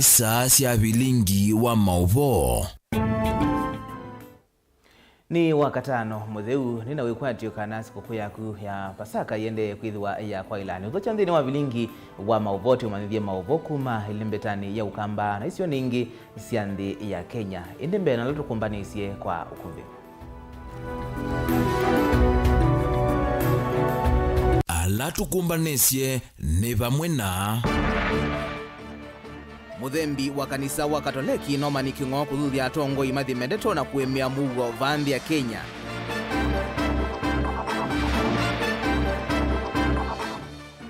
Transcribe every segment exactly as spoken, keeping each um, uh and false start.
Saa sya vilingi wa maũvoo. Nĩ Wakatano mũtheu, nĩ na wĩkwatyo kana sikũkũ yaku ya Pasaka ĩendee kwĩthĩwa ya kwaĩlani. Ũthokya nthĩnĩ wa vilingi wa maũvoo, tũmanyĩthye maũvoo kuma ĩlĩ mbetanĩ ya Ũkamba na isionĩ ingĩ sya nthĩ ya Kenya. Ĩndĩ mbee na ala tũkũmbanĩsye kwa ũkuvĩ. Ala tũkũmbanĩsye nĩ vamwe na mũthembi wa kanisa wa Katoleki Norman Kĩng'o kũthuthya atongoi mathime ndeto na kũĩmĩa mũuo vaa nthĩ ya Kenya.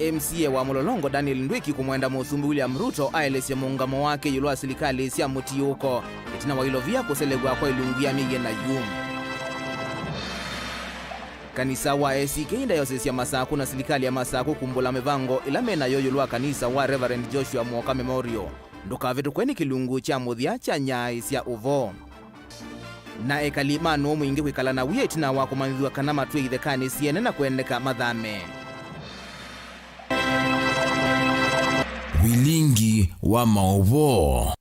M C A wa Mũlolongo Daniel Ndwĩki kũmwenda Mũsumbĩ William Ruto aelesye mũũngamo wake ĩũlũ wa silikalĩ sya mũtiũũko ĩtina wa ilovia kũselew'a kwa ilungu ya myei ĩna yu. Kanisa wa A C K Diocese ya Masakũ na silikalĩ ya Masakũ kumbũla mĩvango ĩla menayo ĩũlũ wa kanisa wa Reverend Joshua Muoka Memorial ndũkavĩtũkwe nĩ kĩlungu kya mũthya kya nyaĩ sya ũvoo. Na ekali ma nũũ mwingĩ kwĩkala na wia ĩtina wa kũmanyĩthw'a kana matw'e ithekanĩ syene na kũendeka mathame. Vilingi wa maũvoo.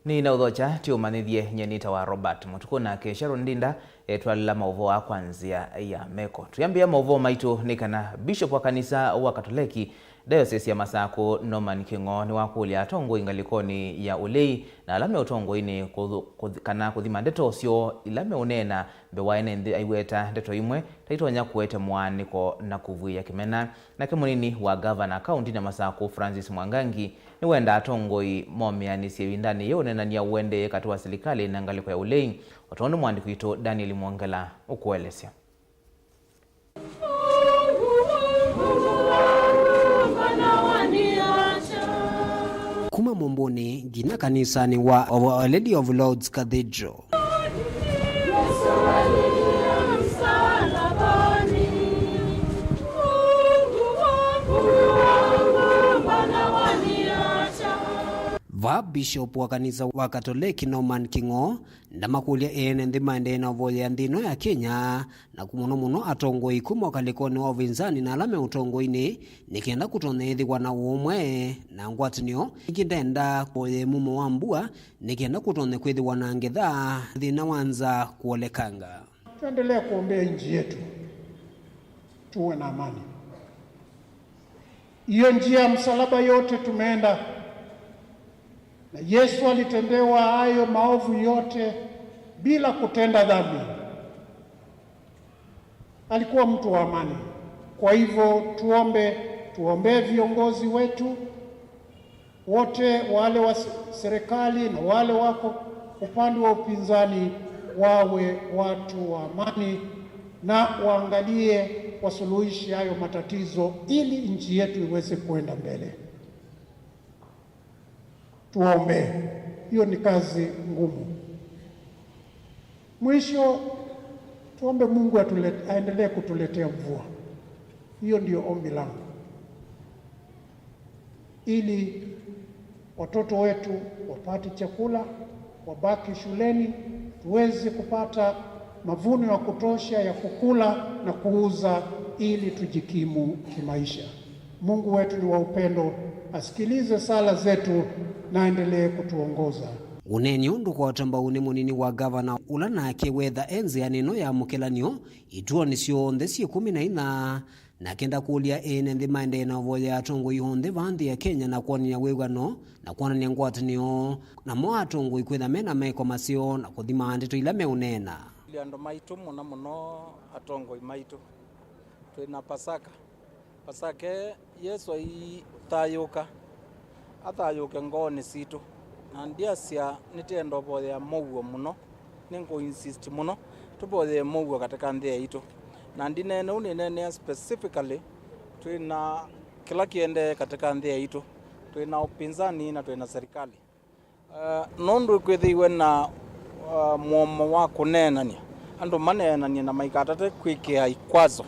Nĩ na ũthokya, tũmanyĩthye, nyie nĩtawa Robert Mũtukũ, nake Sharon Ndinda etwalĩla maũvoo aa kwa nzĩa ya meko. Twĩambĩĩa maũvoo maitũ nĩ kana Bishop wa kanisa wa Katoleki Diocese ya Masakũ, Norman Kĩng'o, nĩwakũlya atongoi ngalĩkonĩ ya ũlei na ala me ũtongoinĩ kũthu-, kũthi-, kana kũthima ndeto syoo ila meũneena mbee wa ene nthĩ aiweta ndeto imwe ta itonya kũete mũaanĩko na kũvuĩĩa kĩmena. Nake mũnini wa ngavana kaũntinĩ ya Masakũ, Francis Mwangangi, nĩwendaa atongoi momĩanĩsye ĩvindanĩ yĩĩ ũneenany'a ũendee katĩ wa silikalĩ na ngalĩko ya ũlei, o tondũ mwandĩki witũ Daniel Mwongela ũkũelesya. Kuma mũmbũnĩ nginya kanisanĩ wa Our Lady of Lourdes Cathedral. Vaa Bishop wa kanisa wa Katoleki Norman Kĩng'o ndamakũlya ene nthĩ maendee na ũvoyea nthĩ ĩno ya Kenya, naku mũno mũno atongoi kuma ũkalĩkonĩ wa ũvinzani na ala me ũtongoinĩ, nĩ kenda kũtonya ĩthĩwa na ũũmwe na ngwatanĩo. Ĩngĩ ndenda kũvoyea mumo wa mbua nĩ kenda kũtonye kwĩthĩwa na ngetha, thĩna wa nza kũolekanga. Tuendelee kuombea nchi yetu, tuwe na amani. Hiyo njia ya msalaba yote tumeenda, na Yesu alitendewa hayo maovu yote bila kutenda dhambi. Alikuwa mtu wa amani. Kwa hivyo tuombe, tuombee viongozi wetu wote, wale wa se-, serikali na wale wako upande wa upinzani, wawe watu wa amani na waangalie wasuluhishi hayo matatizo ili nchi yetu iweze kuenda mbele. Tuwaombee. Hiyo ni kazi ngumu. Mwisho, tuombe Mungu atule-, aendelee kutuletea mvua. Hiyo ndio ombi langu. Ili watoto wetu wapate chakula, wabaki shuleni, tuweze kupata mavuno ya kutosha ya kukula na kuuza ili tujikimu kimaisha. Mungu wetu ni wa upendo, asikilize sala zetu na aendelee kutuongoza. Ũneeni ũũ ndũkwata mbau nĩ mũnini wa ngavana, ũla nake wetha e nzĩanĩ ĩno ya mũkĩlanĩo ituonĩ syonthe syĩ kũmi na inya, na kenda kũlya ene nthĩ maendee na ũvoyea atongoi onthe vaa nthĩ ya Kenya na kwonany'a wĩw'ano na kwonany'a ngwatanĩo, namo atongoi kwĩtha mena meko maseo na kũthima ndeto ila meũneena. Andũ maitũ, mũno mũno atongoi maitũ, twĩ na Pasaka. Pasaka ĩĩ Yesũ aithayũũka, athayũũke ngoonĩ sitũ. Na ndyasya nĩtwenda ũvoyea mũuo mũno, nĩngũ insist mũno tũvoyee mũuo katika nthĩ yaitũ. Na ndineena ũu, nĩneenea specifically twĩ na kĩla kĩendee katika nthĩ yaitũ. Twĩ na upinzani na twĩ na serikali. Ah, nũndũ kwĩthĩiwe na, ah, mũomo wa kũneenany'a, andũ maneenany'e na maikatate kwĩkĩa ikwazo,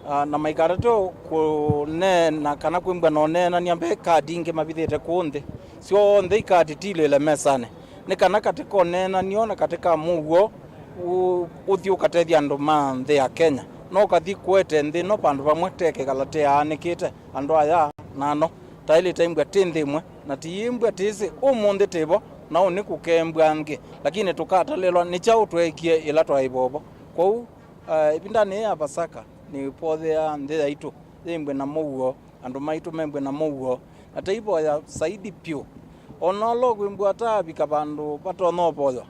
ah, na maikatate kũneena kana kwĩmbwa na ũneenany'a ve kati ingĩ mavithĩte kũũ nthĩ. Syonthe ikatitilĩle mesanĩ, nĩ kana katĩ ka ũneenany'o na katĩ ka mũuo ũ-, ũthi ũkatethya andũ ma nthĩ ya Kenya, no ũkathi kũete nthĩ ĩno vandũ vamwe tekĩkala tĩaanĩkĩte andũ aya na ano. Twaĩlĩte mbwa twĩ nthĩ ĩmwe, na tũyĩmbwa twĩsĩ ũmũnthĩ twĩ vo, na ũnĩ kũkembwa angĩ, lakini tũkatalĩlwa nĩ kyaũ tweekie ĩla twaĩ vovo. Kwoou, eh, ĩvindanĩ yĩĩ ya Pasaka, nĩvoyea nthĩ yaitũ yĩmbwe na mũuo, andũ maitũ membwe na mũuo, na tũivoya saidi vyũ. O na ũla ũkwĩmbwa ataavika vandũ vatonya ũvoywa,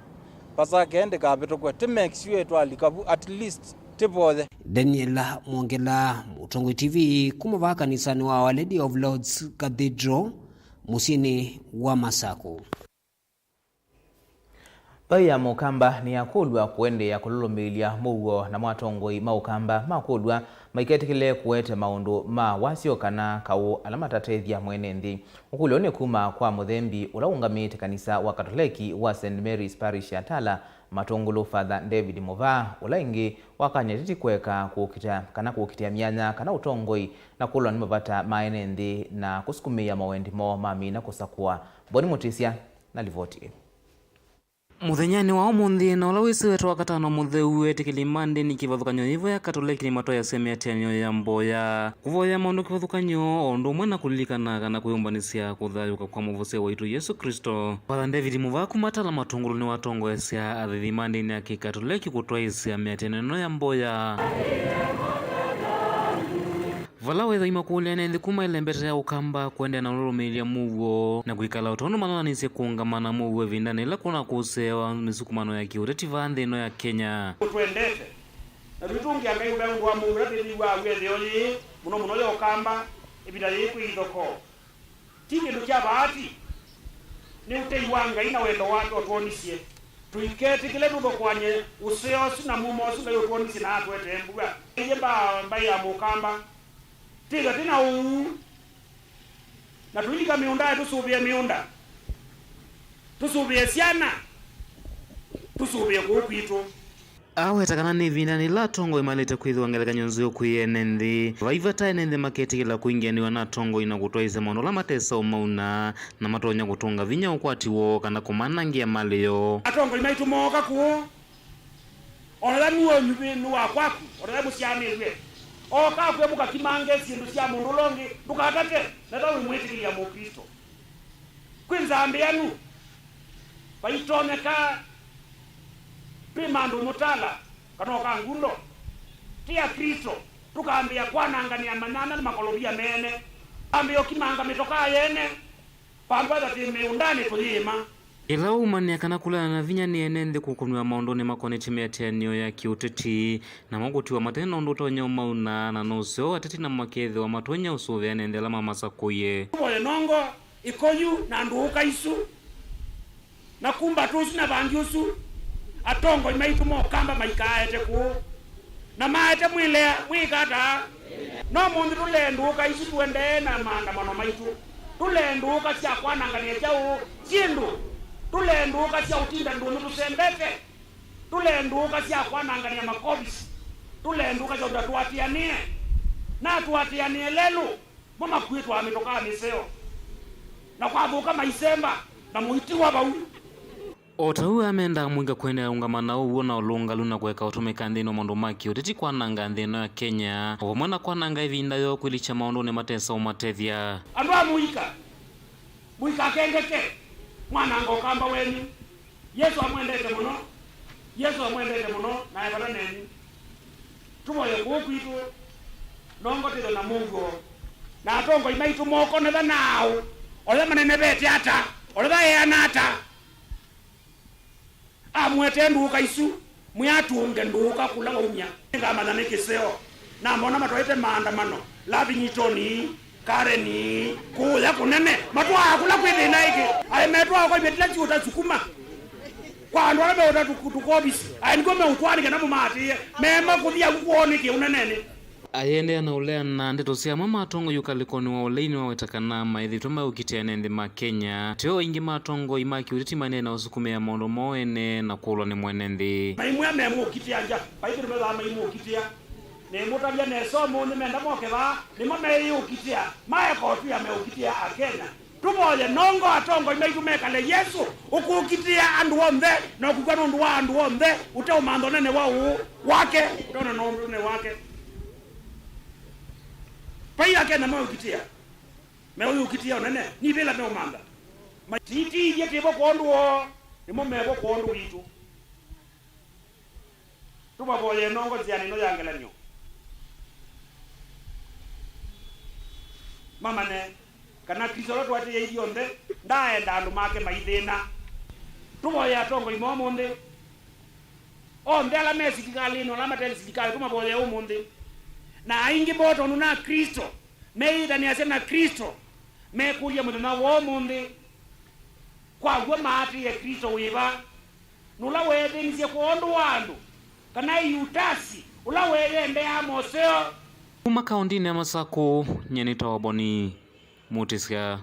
Pasaka ĩĩ ndĩkavĩtũkwe, tũ make sure twalika vu, at least tũvoye. Daniel Mwongela, Mũtongoi T V, kuma vaa kanisanĩ wa Our Lady of Lords Cathedral, mũsyĩnĩ wa Masakũ. Mbaĩ ya Mũkamba nĩyakũlw'a kũendeea kũlũlũmĩĩlya mũuo, namo atongoi ma Ũkamba makũlw'a maiketĩkĩle kũete maũndũ ma wasyo kana kaũ ala matatethya mwene nthĩ. Ũkũlyo nĩ kuma kwa mũthembi ũla ũũngamĩĩte kanisa wa Katoleki wa Saint Mary's Parish ya Tala, Matũngũlũ, Father David Muvaa, ũla ĩngĩ wakany'a ateti kũeka kũkita kana kũkitĩa myanya kana ũtongoi na kũlwa nĩ mavata ma ene nthĩ na kũsukumĩĩa mawendi moo mamina kũsakũa. Boni Mũtĩsya na livoti ĩĩ. Mũthenyanĩ wa ũmũnthĩ, na ũla wĩsĩ wetwa Wakatano Mũtheu, etĩkĩli ma ndĩni kĩvathũkany'o yĩvo ya Katoleki nĩmatoeasya mĩatĩanĩo ya mboya, kũvoya maũndũ kĩvathũkany'o, o ũndũ ũmwe na kũlilikana kana kwĩyũmbanĩsya kũthayũũka kwa Mũvosya waitũ Yesũ Klĩsto. Father David Muvaa kuma Tala Matũngũlũ nĩwatongoesya athaithi ma ndĩni ya Kĩkatoleki kũtwaĩĩsya mĩatĩanĩo ĩno ya mboya. Vala wĩthwa imakũlya ene nthĩ kuma ĩlembeta ya Ũkamba kũendeea na ũlũlũmĩĩlya mũuo na kwĩkala o tondũ manananĩsye kũũngama na mũuo ĩvindanĩ yĩla kwona kũseawa mĩsukumano ya kĩũteti vaa nthĩ ĩno ya Kenya. Ũtwendete, na tũitũngĩa Ngai ũvea ũndũ wa mũuo ũla twĩthĩiwaa wĩ ĩtheo yĩĩ, mũno mũno ya Ũkamba, ĩvinda yĩĩ kwĩ ithokoo. Ti kĩndũ kya vaati. Nĩ ũtei wa Ngai na wendo wake ũtwonisye tũiketĩkĩle tũthokoany'e ũseo ũsu na mumo ũsu Ngai ũtwonisye na atũetee mbua. Ĩĩ mba-, mbaĩ ya Mũkamba, twĩthwe twĩ na ũuu, na tũilika mĩũndanĩ tũsũvĩe mĩũnda, tũsũvĩe syana, tũsũvĩe kũũ kwitũ. Aweta kana nĩ ĩvindanĩ yĩla atongoi maĩlĩte kwĩthĩwa ngelekany'o nzeo kwĩ ene nthĩ. Vai vata ene nthĩ maketĩkĩla kũingĩanĩw'a na atongoi na kũtwaĩĩsya maũndũ ala matesa ũmauna, na matonya kũtũnga vinya ũkwati woo kana kũmanangĩa malĩ yoo. Atongoi maitũ mooka kũũ, o na ethĩwa nue ũnyuvĩ nĩ wa kwaku, o na ethĩwa mũsyaanĩw'e, ooka akw'e mũkakimange syĩndũ sya mũndũ ũla ũngĩ, ndũkatate, na ethĩwa wĩ mwĩtĩkĩlya Mũklĩsto. Kwĩ nzambĩanu, vaitonyeka twĩma andũ mũtala kana o ka ngundo, ti Aklĩsto, tũkambĩĩa kwananganĩa manyanya na makolovia meene, twambĩĩa ũkimanga mĩtokaa yeene, vandũ va ĩtha twĩ mĩũndanĩ tũyĩĩma. Ĩla waumanĩa kana kũleana na vinya nĩ ene nthĩ kũkũnw'a maũndũnĩ makonetye mĩatĩanĩo ya kĩũteti, namo kũtiwa mate na ũndũ ũtonya ũmauna, na no ũseo ateti namo makethĩwa matonya ũsũvĩa ene nthĩ ala mamasakũie. Tũvoye nongo, ikoyu na ndũũka isu, na kumbatũ ũsu na vangi ũsu, atongoi maitũ ma Ũkamba maikaaete kũũ, na maete mwĩlea mwĩkataa. No mũnthĩ tũlee ndũũka isu tũendee na maandamano maitũ. Tũlee ndũũka sya kwananganĩa kyaũ syĩndũ. Tũlee ndũũka sya ũtinda ndũnyũ tũsembete. Tũlee ndũũka sya kwananganĩa makovisi. Tũlee ndũũka sya ũnda tũatĩanĩe. Na tũatĩanĩe lelũ. Mo makuĩtwaa mĩtokaa mĩseo, na kwathũka maisemba, na mũitiwa vau. O ta ũu amendaa mũika kũendeea ũngama na ũw'o na ũlũngalu na kũeka ũtũmĩka nthĩnĩ wa maũndũ ma kĩũteti kwananga nthĩ ĩno ya Kenya, o vamwe na kwananga ĩvinda yoo kwĩlikya maũndũnĩ matesa ũmatethya. Andũ a mũika, mũikakengeke, mwananga Ũkamba wenyu. Yesũ amwendete mũno, Yesũ amwendete mũno, na e vata nenyu. Tũvoye kũũ kwitũ, nongo twĩthwe na mũuo, na atongoi maitũ moko netha naaũ, o ĩla manenevete ata, o ĩla eana ata. Amũetee ndũũka isu, mwĩatũnge ndũũka kũla waumya. Nĩngamanya nĩ kĩseo. Namona matwaĩte maandamano, Lavington, Karen, kũũya kũnene. Matwaa kũla kwĩ thĩna ĩngĩ. Aĩ metwaa kwa iveti ila siũta sukuma. Kwa andũ ala meũta tũkovisi. Aĩ nĩkw'o meũtwaa nĩ kana mũmaatĩĩe. Meema kũthi avu kwoo nĩkĩ ũnenenĩ? Ayĩendeea na ũleana ndeto sya amwe ma atongoi ũkalĩkonĩ wa ũlei nĩwaweta kana maĩthĩtwe meũkitĩa ene nthĩ ma Kenya. Teo aingĩ ma atongoi ma kĩũteti maendeee na ũsukumĩa maũndũ moo ene na kũlwa nĩ mwene nthĩ. Maimwĩa memũkitĩa ngya, vai kĩndũ methaa maimũkitĩa. Nĩmũtavya nesa ũmũnthĩ menda moke vaa, nĩmo meĩũkitĩa, maeka ũtwĩa meũkitĩa Akenya. Tũvoye nongo atongoi maitũ mekale Yesũ ũkũkitĩa andũ onthe, na ũkũkw'a nũndũ wa andũ onthe, ũteũmantha ũnene wa ũũ wake, ũteũmantha ũnene wake. Vai Akenya meũkitĩa. Meũyũkĩtĩa ũnene, nivĩla meũmantha. Matitiithye tĩvo kwondũ woo, nĩmo mevo kwondũ witũ. Tũmavoye nongo nzĩanĩ ĩno ya ngelany'o. Mamane kana Klĩsto ũla twaatĩĩe ithyonthe ndaaenda andũ make maithĩna. Tũvoye atongoi ma ũmũnthĩ. Onthe ala me silikalĩnĩ, ala mate silikalĩ, tũmavoye ũmũnthĩ. Na aingĩ moo tondũ na Klĩsto, meyĩtanĩasya na Klĩsto, mekũlya mũthenya wa ũmũnthĩ, kwa w'o maatĩĩe Klĩsto wĩva? Nũla weethĩnisye kwondũ wa andũ, kana Yutasi ũla weyendeaa moseo? Kuma kaũntĩnĩ ya Masakũ, nyie nĩ Toboni Mutisya.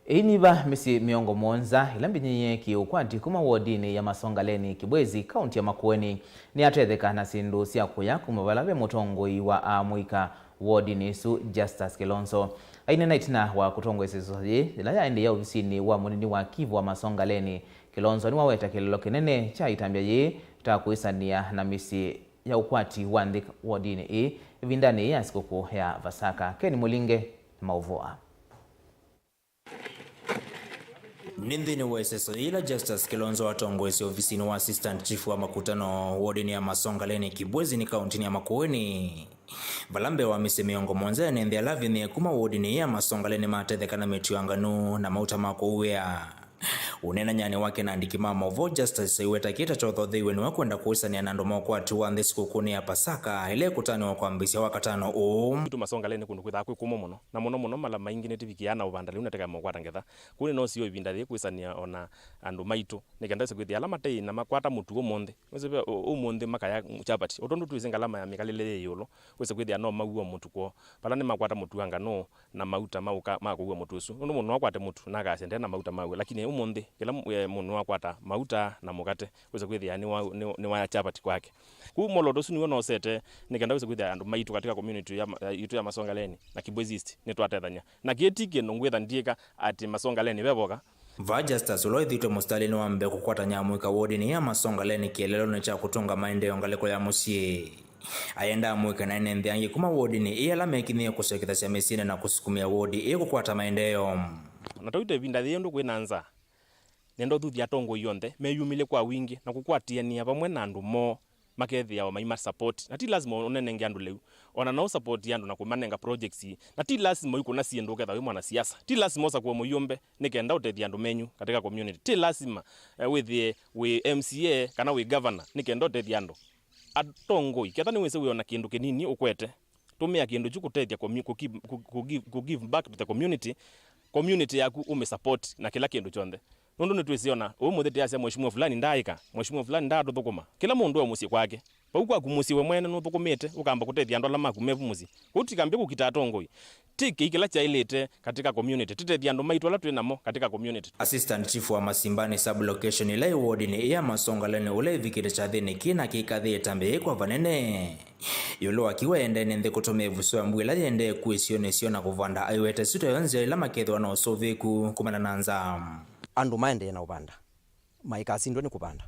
Ĩĩ nĩ va mĩsyĩ mĩongo mũonza ĩla mbinĩie kĩ-ũkwati kuma wodinĩ ya Masongaleni Kibwezi, kaunti ya Makueni, nĩyatetheka na syĩndũ sya kũya kuma vala ve mũtongoi wa amũika wodinĩ ĩsu, Justus Kilonzo. Aineena ĩtina wa kũtongoesya ĩsoso yĩĩ yĩla yaendie ovisinĩ wa mũnini wa Kivu wa Masongaleni, Kilonzo nĩwaweta kĩlĩlo kĩnene kya ĩtambya yĩĩ ta kwĩsanĩa na mĩsyĩ ya ũkwati wa nthĩ wodinĩ ĩĩ ĩvindanĩ yĩĩ ya sikũkũ ya Vasaka. Ken Mũlinge na maũvoo aa. Nĩ nthĩnĩ wa ĩseso yĩla Justus Kilonzo watongoesye ovisinĩ wa Assistant Chief wa makutano wodinĩ ya Masongaleni Kibwezi nĩ kauntinĩ ya Makueni, vala mbee wa mĩsyĩ mĩongo mũonza ene nthĩ ala avinyĩe kuma wodinĩ ya Masongaleni matetheka na mĩtuangano na mauta ma kũuĩa. Ũneenanyanĩ wake na andĩki ma maũvoo, Justus aiweta kĩĩ ta kyothotheiwe nĩwe kwenda kũĩsanĩa na andũ ma ũkwati wa nthĩ sikũkũnĩ ya Pasaka ĩla ĩkũtanĩwa kwambĩĩsya Wakatano ũũ. Kwitũ Masongaleni nĩ kũndũ kwĩthaa kwĩ kũmũ mũno, na mũno mũno mala maingĩ nĩtũvikĩaa na ũvanda lĩu na tũkaema kũkwata ngetha. Kwoou nĩnoosie ĩvinda yĩĩ kwĩsanĩa o na andũ maitũ, nĩ kenda wĩse kwĩthĩa ala mataĩ na makwata mũtu ũmũnthĩ, wĩse kwĩthĩa ũ-, ũmũnthĩ makaya chapati. O tondũ twĩsĩ ngalama ya mĩkalĩle yĩ ĩũlũ, wĩse kwĩthĩa no mauwe mũtu kwoo. Vala nĩmakwata mũtu wa nganũ na mauta ma ũka-, ma kũua mũtu ũsu. Nũndũ mũndũ no akwate mũtu na akasya nde na mauta maw'o, lakini ũmũnthĩ kĩla m-, e, mũndũ no akwata mauta na mũkate, wĩse kwĩthĩa nĩwa-, nĩ-, nĩwaya chapati kwake. Kwoou mwolooto ũsu nĩw'o nosete nĩ kenda wĩse kwĩthĩa andũ maitũ katika community ya ma-, ya, itũ ya Masongaleni na Kibwezi East nĩtwatethany'a. Na kĩĩ ti kĩndũ ngwĩtha ndyĩka atĩ Masongaleni ve voka. Vaa Justus, ũla wĩthĩĩtwe mũsitalĩnĩ wa mbee kũkwata nyamũika wodinĩ ya Masongaleni kĩeleelonĩ kya kũtũnga maendeeo ngalĩko ya mũsyĩ, ayendaa amũika na ene nthĩ angĩ kuma wodinĩ ĩĩ ala mekinyĩe kũsyokethasya mĩsyĩnĩ na kũsukumĩa wodi ĩĩ kũkwata maendeeo. Na twaĩte ĩvinda yĩĩ ũndũ kwĩ na nzaa, nenda ũthuthya atongoi onthe meyumĩlye kwa wingĩ na kũkwatĩanĩa vamwe na andũ moo makethĩawa maima support. Na ti lasima ũnenenge andũ lĩu. O na no ũsupport andũ na kũmanenga projects. Na ti lasima ũikũna syĩndũ ũkethwa wĩ mwanasiasa. Ti lasima ũsakũe mũyũmbe nĩ kenda ũtethye andũ menyu katika community. Ti lasima, eh, wĩthĩe wĩ M C A kana wĩ governor nĩ kenda ũtethye andũ. Atongoi, ketha nĩwĩsĩ wĩ o na kĩndũ kĩnini ũkwete, tũmĩa kĩndũ kyu kũtethya commu-, kũ give, kũ, kũ give, kũ give back to the community, community yaku ũmĩ support na kĩla kĩndũ kyonthe. Nũndũ nĩtwĩsĩ o na ũmũnthĩ tĩasya mheshimiwa fulani ndaaĩka, mheshimiwa fulani ndaatũthũkũma. Kĩla mũndũ e mũsyĩ kwake. Vau kwaku mũsyĩ we mwene nũthũkũmĩte, ũkamba kũtethya andũ ala maku me vu mũsyĩ. Kwoou tũikambie kũkita atongoi. Tĩkei kĩla kyaĩlĩte katika community, tũtethye andũ maitũ ala twĩ namo katika community. Assistant Chief wa Masimbani Sub-Location, ĩla ĩ wodinĩ ĩĩ ya Masongaleni, ũla ĩvikĩte kyathĩnĩ kĩĩ na kĩkathĩĩe ĩtambya yĩĩ kwa vanene ĩũlũ wa kĩw'a ĩendee nĩ nthĩ kũtũmĩa ĩvuso ya mbua ĩla yĩendee kwĩ isionĩ syoo na kũvanda, aiweta ĩsu tayo nzĩa ĩla makethĩwa na ũsũvĩĩku kumana na nzaa. Andũ maendee na ũvanda, maikasindwe nĩ kũvanda.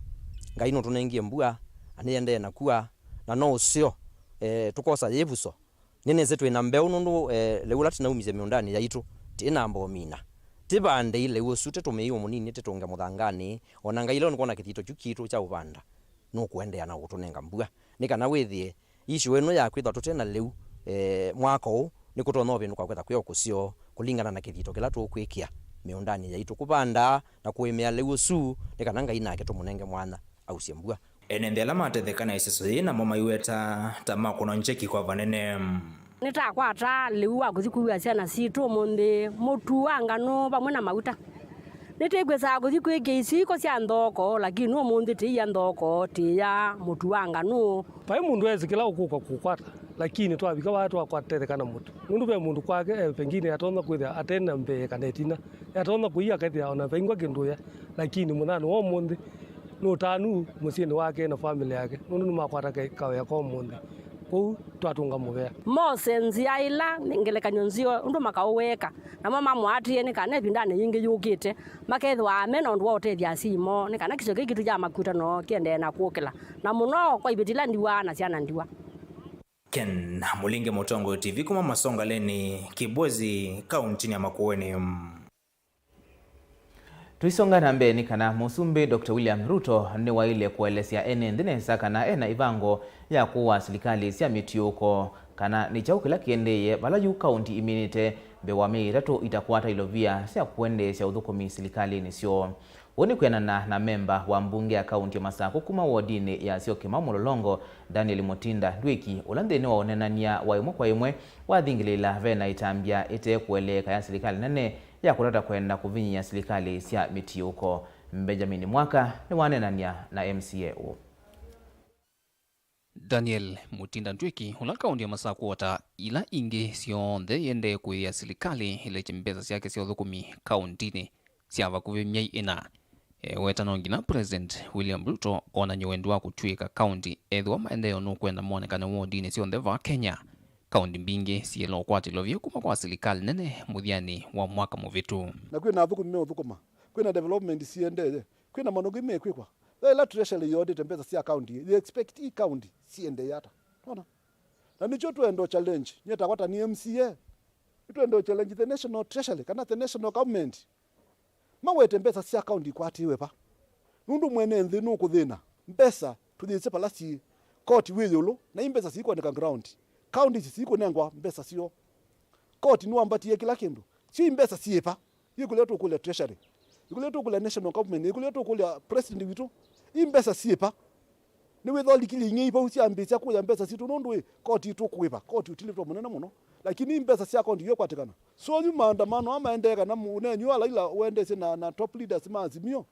Ngai nũtũnengie mbua, na nĩyendee na kua, na no ũseo, eh, tũkosa yĩvuso. Nĩnĩsĩ twĩ na mbeũ nũndũ, eh, lĩu ũla tũnaumisye mĩũndanĩ yaitũ, tĩnamba ũmina. Tĩvandei lĩu ũsu, tĩtũmĩei ũmũnini, tĩtũnge mũthanganĩ, o na Ngai leo nĩkwona kĩthito kyu kitũ kya ũvanda, nũkũendeea na ũkũtũnenga mbua, nĩ kana wĩthĩe issue ĩno ya kwĩthwa tũte na lĩu, eh, mwaka ũũ, nĩkũtonya ũvĩndũka kwĩtha kwĩ o kũseo kũlingana na kĩthito kĩla tũkwĩkĩa mĩũndanĩ yaitũ kũvanda na kũĩmĩa lĩu ũsu, nĩ kana Ngai nake tũmũnenge mwanya ausye mbua. Ene nthĩ ala matetheka na ĩseso yĩĩ namo maiweta ta makũnwa njeki kwa vanene. Nĩtakwata lĩu wa kũthi kũua syana sitũ ũmũnthĩ, mũtu wa nganũ vamwe na mauta. Nĩtĩkwĩsaa kũthi kwĩkĩa isu iko sya nthoko, lakini ũmũnthĩ tĩia nthoko, tĩia mũtu wa nganũ. Vai mũndũ esĩ kĩla ũkũka kũkwata, lakini twavika vaa twakwatetheka na mũtu. Nũndũ ve mũndũ kwake, eh, pengine atonya kwĩthĩa ate na mbee kana ĩtina. Atonya kũia akethĩa ona vaingwa kĩndũ ya, lakini mũthenya wa ũmũnthĩ nũtanu mũsyĩnĩ wake na family yake, nũndũ nĩmakwata ke-, kawĩa ka ũmũnthĩ. Kwoou twatũnga mũvea. Mose nzĩa ĩla ngelekany'o nzeo ũndũ makaũ weeka, namo mamũatĩĩe nĩ kana ĩvindanĩ yĩngĩ yũkĩte, makethĩwa me na ũndũ wa ũtethya asyai moo, nĩ kana kĩsio kĩĩ kitũ kya makutano kĩendee na kũkĩla, na mũno kwa iveti ila ndiwa na syana ndiwa. Ken Mulinge, Mũtongoi T V kuma Masongaleni, Kibwezi, kauntinĩ ya Makueni. Tũisonga na mbee nĩ kana Mũsumbĩ Doctor William Ruto nĩwaĩle kũelesya ene nthĩ nesa kana ena ĩvango ya kũaa silikalĩ sya mĩtiũko, kana nĩ kyaũ kĩla kĩendeeye vala yu kaunti iminĩte mbee wa myei ĩtatũ itakwata ilovia sya kũendeesya ũthũkũmi silikalĩnĩ syoo. Ũu nĩ kwĩanana na memba wa mbunge ya kaunti ya Masakũ kuma wodinĩ ya Syokimau Mũlolongo, Daniel Mutinda Ndwĩki, ũla nthĩnĩ wa ũneenany'a wa ĩmwe kwa ĩmwe wathingĩlĩĩla ve na ĩtambya ĩte kũeleeka ya silikalĩ nene ya kũtata kwenda kũvinyĩĩa silikalĩ sya mĩtiũko. Benjamin Mwaka nĩwaneenany'a na M C A ũũ. Daniel Mutinda Ndwĩki, ũla kaunti ya Masakũ o ta ila ingĩ syonthe ĩendee kũĩĩa silikalĩ ĩlekye mbesa syake sya ũthũkũmi kauntinĩ sya vakuvĩ myei ĩna, eweta no nginya President William Ruto onany'e wendi wa kũtw'ĩĩka kaunti ethĩwa maendeeo nũkwenda monekane wodinĩ syonthe vaa Kenya. Kaunti mbingĩ siĩle ũkwata ilovia kuma kwa silikalĩ nene mũthyanĩ wa mwaka mũvĩtu. Na kwĩ na athũkũmi meũthũkũma, kwĩ na development siendee, kwĩ na maũndũ angĩ mekwĩkwa. Ve ĩla treasury yĩodĩte mbesa sya county, yĩ expect ii county siendee ata? Nona? Na nĩkyo twenda challenge, nyie takwa ta nĩ M C A, nĩtwenda challenge the national treasury kana the national government. Mawete mbesa sya county ikwatĩĩwe va? Nũndũ mwene nthĩ nũkũthĩna. Mbesa tũyĩsĩ vala syĩ. Koti wĩ ĩũlũ, na ii mbesa sikwoneka ground. Counties sikũnengwa mbesa syoo. Koti nĩwambatie kĩla kĩndũ. Syo ii mbesa syĩ va? Yĩkũlya tũkũlya treasury. Yĩkũlya tũkũlya national government. Yĩkũlya tũkũlya president witũ. Ii mbesa syĩ va? Nĩwĩthwa likili ing'ei vau syambĩĩsya kũya mbesa sitũ nũndũ ĩ, koti itũkũĩva, koti ũtilĩtwa mũnene mũno. Lakini ii mbesa sya koti ikwatĩkana. So yu maandamano aa maendee kana mũneenyũ wa Raila wendeesye na, na top leaders ma Azimio.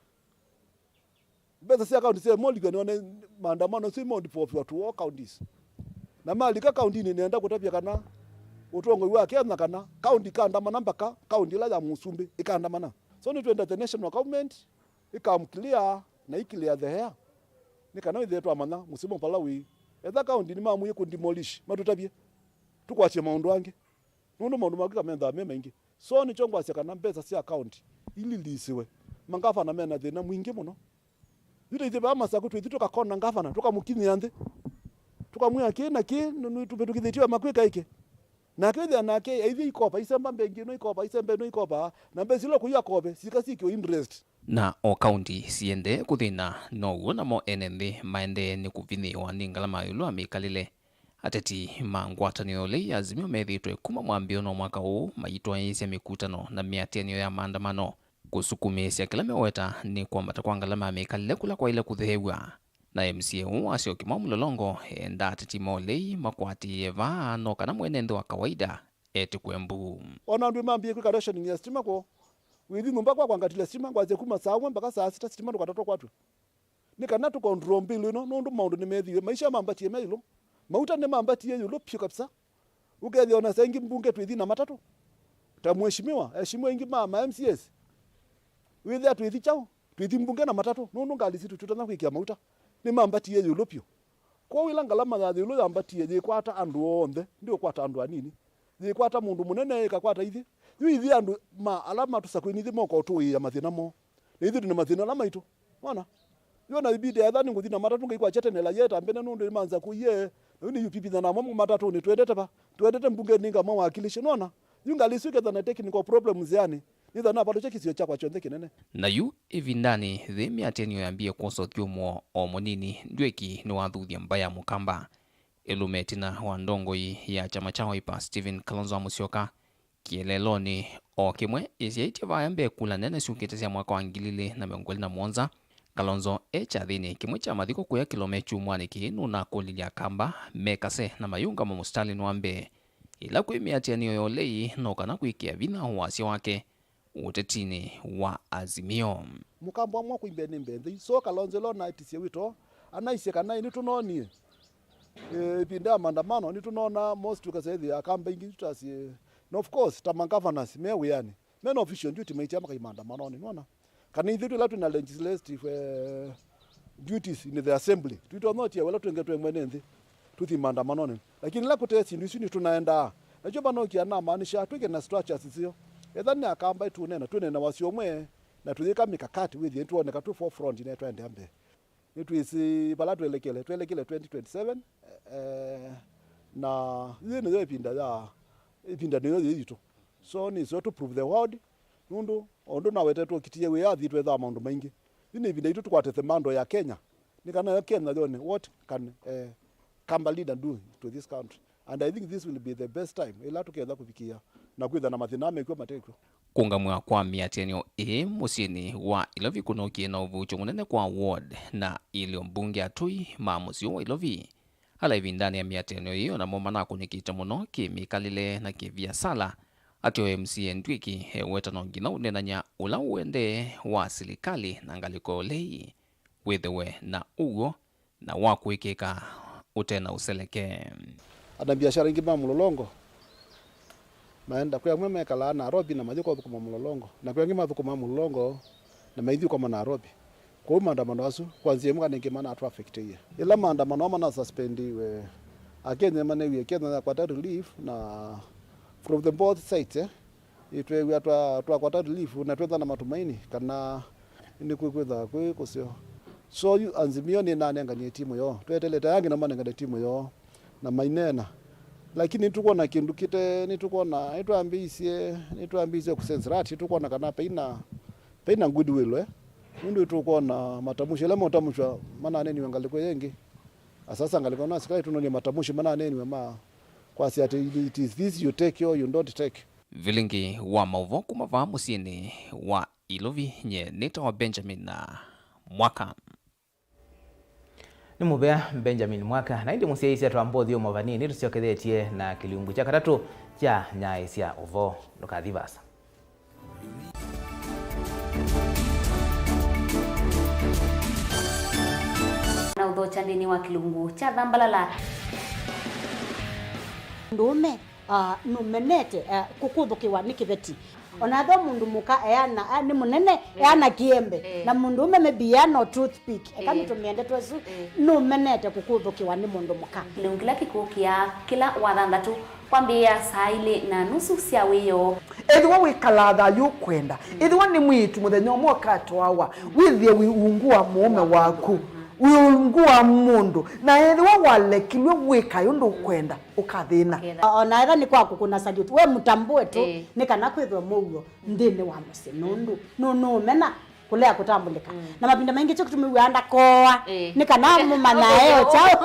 Mbesa sya county sya imolikwa nĩone maandamano asu imoinvolviwa to all counties. Na malika county-inĩ nĩenda kũtavya kana ũtongoi wa Kenya kana county ĩkandamana mpaka county ĩla ya mũsumbĩ ĩkandamana. So nĩtwenda the national government ĩkam clear na ĩ clear the air. Nĩ kana wĩthĩe twamanya mũsimo vala wĩ. Etha county nĩmamũie kũ demolish, matũtavye. Tũkwasye maũndũ angĩ. Nũndũ maũndũ ma kwĩka methĩawa me maingĩ. So nĩkyo ngwasya kana mbesa sya county ililisiwe. Mangavana mena thĩna mwingĩ mũno. Yu ta ithyĩ vaa Masakũ twĩthi tũkakona ngavana, tũkamũkinyĩa nthĩ. Tũkamwĩa kĩĩ na kĩĩ nĩ- nĩ- tũvĩtũkĩthĩtye wema kwĩka ĩkĩ. Nake wĩthĩa nake aithi ikopa, isemba mbengi ĩno ikopa, isemba ĩno ikopa, na mbesa ila kũi akope, syĩka syĩkĩwe interest. Na o kaunti siendee kũthĩna, now'o namo ene nthĩ maendee nĩ kũvinyĩĩwa nĩ ngalama ya ĩũlũ ya mĩkalĩle. Ateti ma ngwatanĩo ya ũlei ya Azimio methĩĩtwe kuma mwambĩĩo wa mwaka ũũ mayĩtwaĩĩsya mĩkutano na mĩatĩanĩo ya maandamano kũsukumĩĩsya kĩla meweta nĩ kwambata kwa ngalama ya mĩkalĩle kũla kwaĩle kũtheew'a. Na M C A ũũ wa Syokimau Mũlolongo eenda ateti ma ũlei makwatĩĩe vaa no kana mwene nthĩ wa kawaida etĩkwe mbuu. O na andũ mambĩĩe kwĩka rationing ya sitima kwoo. Wĩthi nyũmba kwakwa ngatila sitima, ngwasya kuma saa ũmwe mpaka saa sita sitima ndũkatatwa kwatw'a. Nĩ kana tũ control bill ĩno, nũndũ maũndũ nĩmethiwe. Maisha mambatie me ĩũlũ. Mauta nĩmambatie ĩũlũ vyũ kabisa. Ũkethĩa o na saa ingĩ mbunge twĩthi na matatũ. Ta mheshimiwa, aheshimiwa aingĩ ma, ma M C As. Wĩthĩa twĩthi kyaũ? Twĩthi mbunge na matatũ, nũndũ ngalĩ sitũ tũtonya kwĩkĩa mauta. Nĩmambatie ĩũlũ vyũ. Kwoou ĩla ngalama ya ĩũlũ yambatie, yĩkwata andũ onthe, ndĩũkwata andũ anini. Yĩkwata mũndũ mũnene, ĩkakwata ithyĩ. Yu ithyĩ andũ ma ala matũsakũĩni ithyĩ moka ũtũĩĩa mathĩna moo. Na ithyĩ twĩ na mathĩna ala maitũ. Wona? Yu ona ibidi etha nĩngũthi na matatũ ngaikwasya tene la yeta mbene nũndũ nĩmansakũie. Na yu nĩ U P P na namo matatũnĩ twendete va? Twendete mbungenĩ ngamawakilishi. Nona? Yu ngalĩ isu iketha na technical problems yani. Nĩtha navalũkya kĩsio kyakwa kyonthe kĩnene. Na yu ĩvindanĩ yĩĩ mĩatĩanĩo yambie kwosa ũthyũmũo o mũnini, Ndwĩki nĩwathuthya mbaĩ ya Mũkamba. Ĩlũme ĩtina wa ndongoi ya kyama kya Wiper Stephen Kalonzo wa Musyoka, kĩeleelonĩ o kĩmwe ĩsyaĩtye vaya mbee kula nene syũkĩte sya mwaka wa ngili ilĩ na mĩongo ĩlĩ na mũonza, Kalonzo e kyathĩnĩ kĩmwe kya mathiko kũya kĩlome kyumwanĩ kĩĩ nũnakũlilye Akamba mekase na mayĩũngama mũsitalĩnĩ wa mbee. Ĩla kwĩ mĩatĩanĩo ya ũlei no kana kwĩkĩa vinya wasya wake ũtetinĩ wa Azimio. Mũkamba amwe kwĩ mbee nĩ mbee nthei. So Kalonzo ĩla ũnaĩtisye wĩto, anaisye kana ĩ nĩtũnoonie, eh, ĩvinda ya maandamano, nĩtũnoona most ũkasethĩa Akamba ingĩ tũtasye. Na of course, ta ma governors me wĩanĩ, me na official duty maitia makai maandamanonĩ, nĩwona? Kana ithyĩ twĩ ĩla twĩ na legislative, eh, duties in the assembly, twitonya ũtia wĩla twĩngetwe mwene nthĩ tũthi maandamanonĩ. Lakini ĩla kũte syĩndũ isu nĩtũnaendaa. Nakyo vanokia namaanisha twĩke na structures iseo. Etha nĩ Akamba tũneena, tũneena wasyo ũmwe, na tũyĩka mikakati wĩthĩe nĩtwoneka twĩ forefront na twaendeea mbee. Nĩtwĩsĩ vala twelekele, twelekele twenty twenty-seven, eh, Na yĩĩ nĩyo ĩvinda ya, ĩvinda nĩyo yĩĩ yitũ. So nĩ sure to prove the world, nũndũ o ũndũ nawetetwe Kitie wĩyathi twethaa maũndũ maingĩ. Yĩĩ nĩ ĩvinda yitũ tũkwate the mantle ya Kenya. Nĩ kana Kenya yone what can, eh, Kamba leader do to this country. And I think this will be the best time ĩla tũketha kũvikĩa na kwĩtha na mathĩna mekw'o matekw'o. Kũũngamw'a kwa mĩatĩanĩo ĩĩ mũsyĩnĩ wa Ilovi kũnookie na ũvuũkyo mũnene kwa ward na ilio mbunge atũi ma mũsyĩ ũũ wa Ilovi. Ala ĩvindanĩ ya mĩatĩanĩo ĩĩ onamo manakũnĩkĩte mũno kĩ-mĩkalĩle na kĩ-viasala. Ateo M C A Ndwiki eweta no nginya ũneenany'a ũla ũendee wa silikalĩ na ngalĩko ya ũlei wĩthĩwe na ũw'o na wa kũĩkĩĩka ũte na ũseleke. Ana biashara aingĩ ma mũlolongo maenda kwĩ amwe mekalaa Nairobi na mayũka ũthũkũma mũlolongo, na kwĩ angĩ mathũkũmaa mũlolongo na maithi ũkoma Nairobi. Kwoou maandamano asu kwa nzĩa ĩmwe kana ĩngĩ manatũafekteie. Ĩla maandamano aa manasuspendiwe, Akenya manewie Kenya yakwata relief na from the both sides, eh, ĩtweew'a twa-, twakwata relief na twetha na matumaini kana nĩkwĩkwĩtha kwĩ kũseo. So yu Azimio nĩnanenganie timu yoo, twetelete angĩ na manengane timu yoo na maineena. Lakini nĩtũkwona kĩndũ kĩte, nĩtũkwona, nĩtwambĩĩisye, nĩtwambĩĩisye kũsense rat, nĩtũkwona kana peina, peina goodwill, eh. Nũndũ nĩtũkwona matamushi ala maũtamushwa mananeniwe ngalĩko yĩngĩ. Asasa ngalĩko na asikalĩ tũnonie matamushi mananeniwe ma kwasya atĩ it is this you take or you don't take. Vilingi wa maũvoo kuma vaa mũsyĩnĩ wa Ilovi, nye nĩtawa Benjamin Mwaka. Nĩ mũvea Benjamin Mwaka, na ĩndĩ mũsyaĩĩsya twamba ũthyũmũa vanini, tũsyokethetye na kĩlungu kya katatũ kya nyaĩ sya ũvoo. Ndũkathi vaasa. Na ũthokya nthĩnĩ wa kĩlungu kya Thambalala. Mũndũũme, ah, nũmenete, ah, kũkũthũkĩwa nĩ kĩveti. Ona ethĩwa mũndũ mũka eana, ah, nĩ mũnene, eh, eana kĩembe. Eh. Na mũndũũme maybe eana o toothpick. Eka, eh, nĩtũmĩende twesu, eh, nũmenete kũkũthũkĩwa nĩ mũndũ mũka. Kĩlungu kĩla kĩkũkĩa kĩla wathanthatũ kwambĩĩa saa ilĩ na nusu sya wĩoo. Ethĩwa wĩkalaa thayũ ũkwenda, mm, ethĩwa nĩ mwĩĩtu mũthenya ũmwe ũkatwawa, mm, wĩthĩe wĩ ungu wa mũũme waku, mm, wĩ ungu wa mũndũ, na ethĩwa walekilw'e wĩkae ũndũ ũkwenda, ũkathĩna. Ũkethĩa. O-, ona ethĩwa nĩ kwa kũkũna salute, we mũtambũe tu, ĩĩ, nĩ kana kwĩthwe mũuo nthĩnĩ wa mũsyĩ, nũndũ nũ-, nũũmena kũlea kũtambũlĩka. Mm. Na mavinda maingĩ kyo kĩtũmĩw'aa ndakoa, ĩĩ, nĩ kana mũmanyae o kyaũ.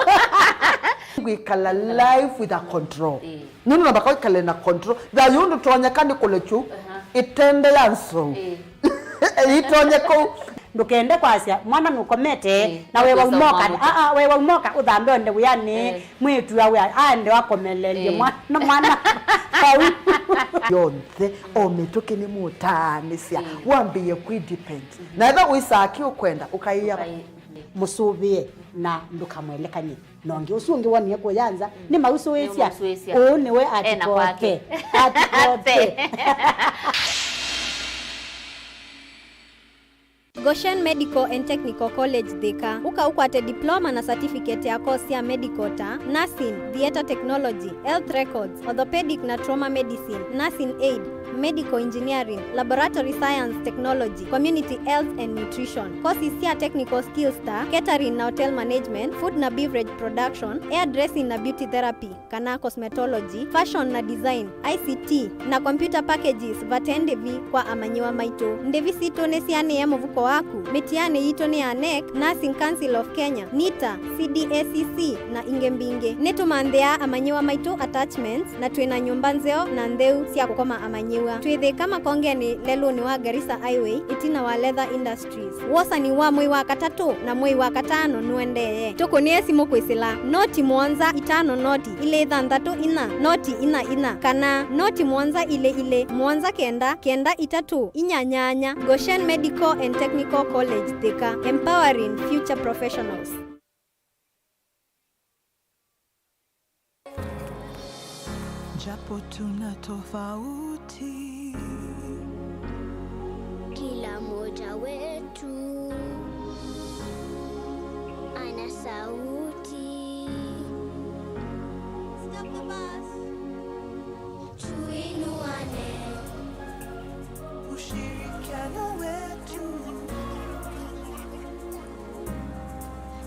Kwĩkala life with a control. Ĩĩ. Nũndũ namba kwĩkale na control. Thayũ ũndũ tonyeka nĩ kũlekyu, aha, ĩtende ya nzou. Ĩĩ. Ĩtonye kũu. Ndũkende kwasya mwana nũkomete, ĩĩ, na wewa ũkĩsa ũmoka. Ũmũka. Aa, wewa ũmoka ũthambe ũende wĩanĩ. Ĩĩ. Mwĩĩtu awe aende wakomelelye, ĩĩ, mwana, mwana vau. Yonthe, o mĩtũkĩ nĩmũtaanĩsya, ĩĩ, wambĩĩe kwĩ depend. Mhm. Na ethĩwa ũisaa kĩ ũkwenda, ũkaĩa. Ũkaĩ-, mhm, mũsũvĩe na ndũkamwelekany'e na ũngĩ. Ũsu ũngĩ wonie kũya nza, mm, nĩmausũĩsya. Nĩmausũĩsya. Ũũ nĩwe ena kwake. Atikote. Atikote. Goshen Medical and Technical College Thika. Ũka ũkwate diploma na certificate ya course sya medical ta nursing, theatre technology, health records, orthopedic na trauma medicine, nursing aid, medical engineering, laboratory science technology, community health and nutrition. Courses sya technical skills ta catering na hotel management, food na beverage production, hairdressing na beauty therapy kana cosmetology, fashion na design, I C T, na computer packages vate ndĩvi kwa amanyĩw'a maitũ. Ndĩvi sitũ nĩsianĩe mũvuko waku. Mĩtianĩ yitũ nĩ ya nec, Nursing Council of Kenya, nita, C D A C C, na ingĩ mbingĩ. Nĩtũmanthĩaa amanyĩw'a maitũ attachments, na twĩ na nyũmba nzeo na ntheu sya kũkoma amanyĩw'a. Twĩ Thĩka Makongenĩ, lelũnĩ wa Garissa Highway, ĩtina wa Leather Industries. Wosani wa mwei wa katatũ na mwei wa katano nũendee. Tũkũnĩe simũ kwĩsĩla noti mũonza itano noti ilĩ thanthatũ inya noti inya inya kana noti mũonza ilĩ ilĩ mũonza kenda kenda itatũ inya nyanya. Goshen Medical and Technical College Thika, empowering future professionals. Japo tuna tofauti, kila moja wetu ana sauti. Stop the bus. Tuinuane. Ushirikiano wetu.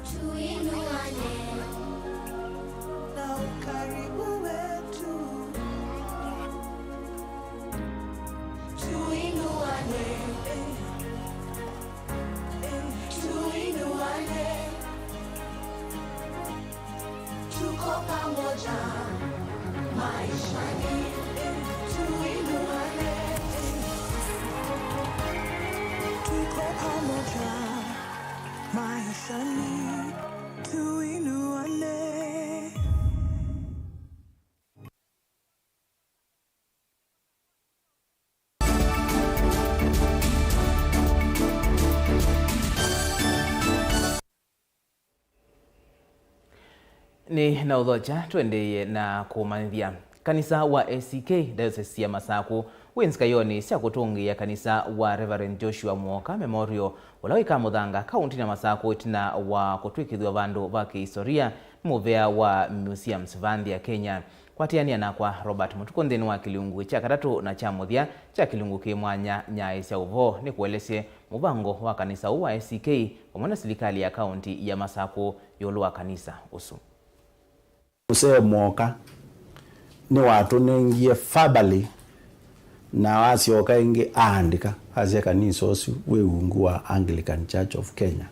Tuinuane. Na ukaribu Pamoja maishani, tuinuane. Tuko pamoja maishani, tuinuane. Nĩ na ũthokya, tũendeeye na kũmanyĩthya. Kanisa wa A C K Diocese ya Masakũ wĩ nzikayonĩ sya kũtũngĩĩa kanisa wa Reverend Joshua Muoka Memorial, ũla wĩ Kamũthanga, kaũntĩnĩ ya Masakũ, ĩtina wa kũtw'ĩkĩthw'a vandũ va kĩhistoria nĩ mũvea wa Museums va nthĩ ya Kenya. Kwatĩanĩa nakwa Robert Mũtukũ nthĩnĩ wa kĩlungu kya katatũ na kya mũthya kya kĩlungu kĩ mwanya Nyaĩ sya Ũvoo, nĩkũelesye mũvango wa kanisa ũũ wa A C K vamwe na silikalĩ ya kaũntĩ ya Masakũ ĩũlũ wa kanisa ũsu. Mũsee Muoka nĩwatũnengie verbally, na asyoka ĩngĩ aandĩka, asya kanisa ũsu wĩ ungu wa Anglican Church of Kenya.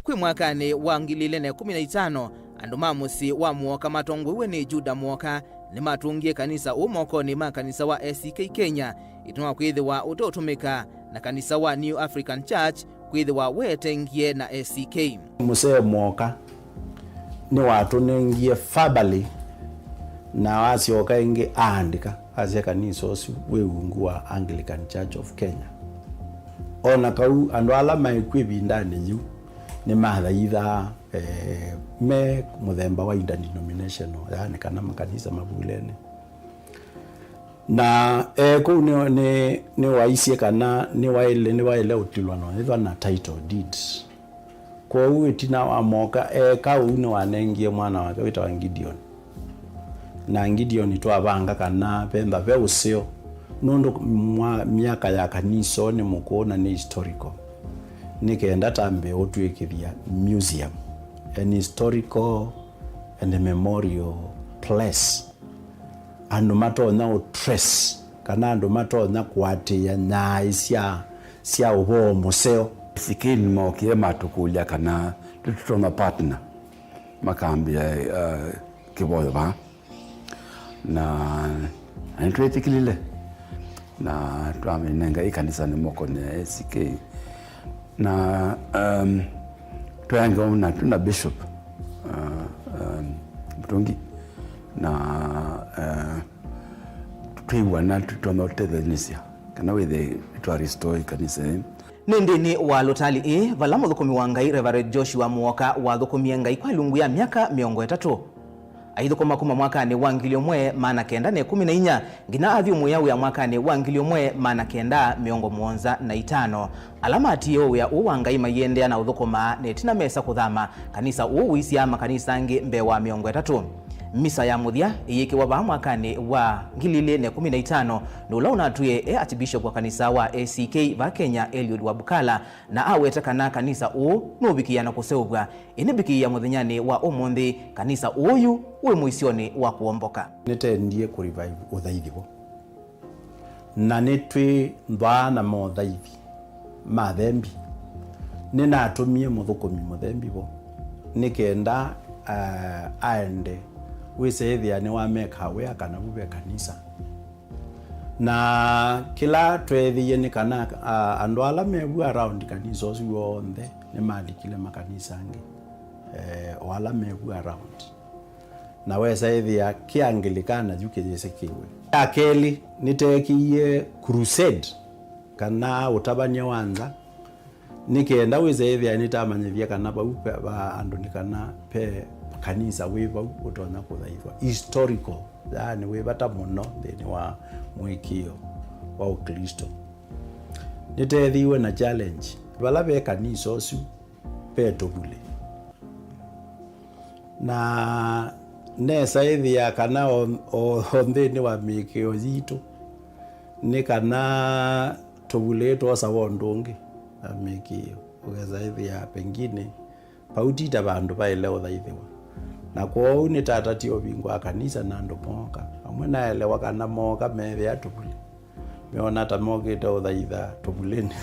Kwĩ mwakanĩ wa ngili ilĩ na ĩkũmi na itano, andũ ma mũsyĩ wa Muoka matongoew'e nĩ Juda Muoka nĩmatũngie kanisa ũũ mokonĩ ma kanisa wa A C K Kenya, ĩtina wa kwĩthĩwa ũteũtũmĩka, na kanisa wa New African Church kwĩthĩwa weetengie na A C K. Mũsee Muoka nĩwatũnengie verbally, na asyoka ĩngĩ aandĩka, asya kanisa ũsu wĩ ungu wa Anglican Church of Kenya. O na kau andũ ala maĩ kw'o ĩvindanĩ yĩu nĩmathaithaa, eh, me mũthemba wa interdenominational, yaani kana makanisa mavulene. Na, eh, kũu nĩ, nĩ, nĩwaisye kana nĩwaĩle, nĩwaĩle ũtilwa na ethwa na title deed. Kwoou ĩtina wa Muoka eka ũu nĩwanengie mwana wake wĩtawa Gideon. Na Gideon twavanga kana venda ve ũseo, nũndũ mwa-, myaka ya kanisa nĩ mũkũũ na nĩ historical. Nĩ kenda tambe ũtw'ĩkĩthya museum, an historical and a memorial place. Andũ matonya ũ trace, kana andũ matonya kũatĩĩa nyaĩ sya, sya ũvoo mũseo. A C K nĩmookie matũkũlya kana nĩtũtonya partner, makambĩa, uh, kĩvoyo vaa. Na, na nĩtwĩtĩkĩlile, na twamĩnenga ĩ kanisanĩ mokonĩ ya A C K. Na, um, tweangewa na, na Bishop, uh, um, Mũtũngi, na, uh, twĩw'ana tũtonya ũtethenyesya kana wĩthe twa restore ĩkanisa ĩĩ. Nĩ nthĩnĩ wa lũtali ĩĩ vala mũthũkũmi wa Ngai Reverend Joshua Muoka wathũkũmie Ngai kwa ĩlungu ya myaka mĩongo ĩtatũ. Aithũkũma kuma mwakanĩ wa ngili ĩmwe maana kenda na ĩkũmi na inya nginya athyũmũĩa wĩa mwakanĩ wa ngili ĩmwe maana kenda mĩongo mũonza na itano. Ala matiie wĩa ũũ wa Ngai maiendeea na ũthũkũma, na ĩtina mesa kũthama, kanisa ũũ ũisyaa makanisa angĩ mbee wa mĩongo ĩtatũ. Misa ya mũthya ĩyĩkĩwa vaa mwakanĩ wa ngili ilĩ na ĩkũmi na itano nĩ ũla ũnatwie e Archbishop wa kanisa wa A C K vaa Kenya, Eliud Wabukala, na aweta kana kanisa ũũ nũvikĩĩa na kũseũvw'a. Ĩndĩ vikĩĩa mũthenyanĩ wa ũmũnthĩ, kanisa ũũ yu wĩ mũisyonĩ wa kũomboka. Nĩtendie kũ revive ũthaithi vo, na nĩtwĩthwaa na mothaithi ma thembi. Nĩnatũmie mũthũkũmi mũthembi vo, nĩ kenda, ah, aende wĩse ĩthĩa nĩwameka wĩa kana vu ve kanisa. Na kĩla tweethĩie nĩ kana, ah, andũ ala me vu around kanisa ũsu onthe nĩmalikile makanisa angĩ, eh, o ala me vu around. Na wesa ĩthĩa kĩ Anglican yu kĩyĩsĩkĩwe. Ya kelĩ, nĩteekĩie crusade, kana ũtavany'a wa nza, nĩ kenda wĩse ĩthĩa nĩtamanyĩthya kana vau ve, va andũ nĩ kana ve kanisa wĩ vau ũtonya kũthaithwa. Historical, yaani wĩ vata mũno nthĩnĩ wa mũĩkĩĩo wa Ũklĩsto. Nĩteethĩiwe na challenge. Vala ve kanisa ũsu, ve tũvulĩ. Na nesa ĩthĩa kana o, o, o nthĩnĩ wa mĩĩkĩĩo yitũ, nĩ kana tũvulĩ twosawa ũndũ ũngĩ na mĩĩkĩĩo. Ũkesa ĩthĩa pengine vau ti ta vandũ vaĩle ũthaithĩwa. Na kwoou nĩtatatie ũvingũa kanisa na andũ mooka. Amwe naelewa kana mooka meethĩa tũvulĩ. meona ta mokĩte ũthaitha tũvulĩnĩ.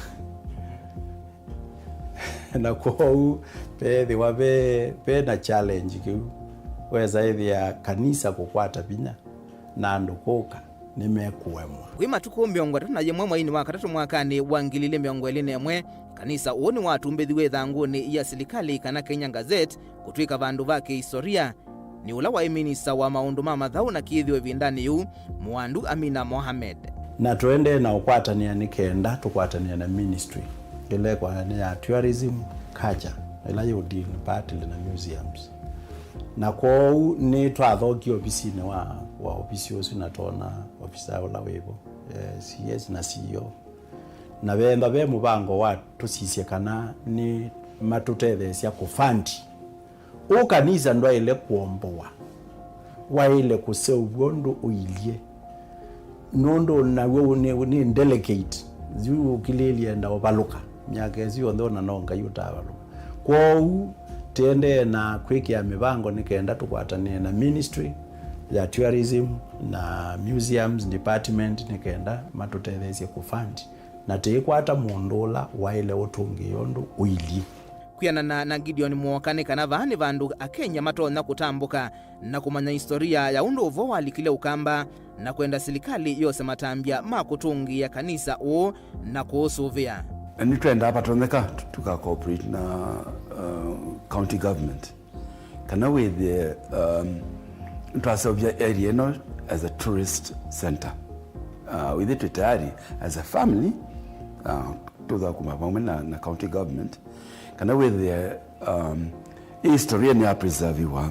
Na kwoou veethĩwa ve, ve na challenge kĩu. Wesa ĩthĩa kanisa kũkwata vinya na andũ kũka nĩmekũemwa. Kwĩ matukũ mĩongo ĩtatũ na yĩmwe mweinĩ wa katatũ mwakanĩ wa ngili ilĩ mĩongo ĩlĩ na ĩmwe, kanisa ũũ nĩwatumbĩthiw'e ĩthangũnĩ ya silikalĩ kana Kenya Gazette kũtw'ĩka vandũ va kĩhistoria nĩ ũla waĩ minista wa maũndũ ma mathaũ na kĩthĩo ĩvindanĩ yĩu, Mũandu Amina Mohamed. Na tũendee na ũkwatanĩa nĩ kenda tũkwatanĩa na ministry ĩla ĩkwatana nĩ ya tourism, culture, ĩla yĩ deal partly na museums. Na kwoou nĩtwathokie ovisinĩ wa, wa ovisi ũsu na twona ofisa ũla wĩvo, eh, C S na C E O. Na vethĩwa ve mũvango wa tũsisye kana nĩ matũtetheesya kũfandi. Ũũ kanisa ndwaĩle kũombowa, waĩle kũseũvw'a ũndũ ũilyĩ, nũndũ naw'o nĩ, nĩ delicate. Yu ũkilĩĩlye enda ũvalũka, myaka ĩsu yonthe ona no Ngai ũtavalũka. Kwoou tĩendee na kwĩkĩa mĩvango nĩ kenda tũkwatanĩe na ministry ya tourism na museums department nĩ kenda matũtetheesye kũfandi, na tĩĩkwata mũndũ ũla waĩle ũtũngĩĩa ũndũ ũilyĩ. Kwĩanana na Gideon Mwoka, nĩ kana vaa nĩ vandũ Akenya matonya kũtambũka na kũmanya historia ya ũndũ ũvoo walikile Ũkamba, na kwenda silikalĩ yose matambya ma kũtũngĩĩa kanisa ũũ na kũũsũvĩa. Na nĩtwendaa vatonyeka tũka cooperate na, uh, county government kana wĩthĩe, um, twaseũvya area ĩno as a tourist center. Uh, wĩthĩe twĩ tayari as a family, uh, tũthakuma vamwe na, na county government kana wĩthĩe, um, ĩ history nĩ ya preserviwa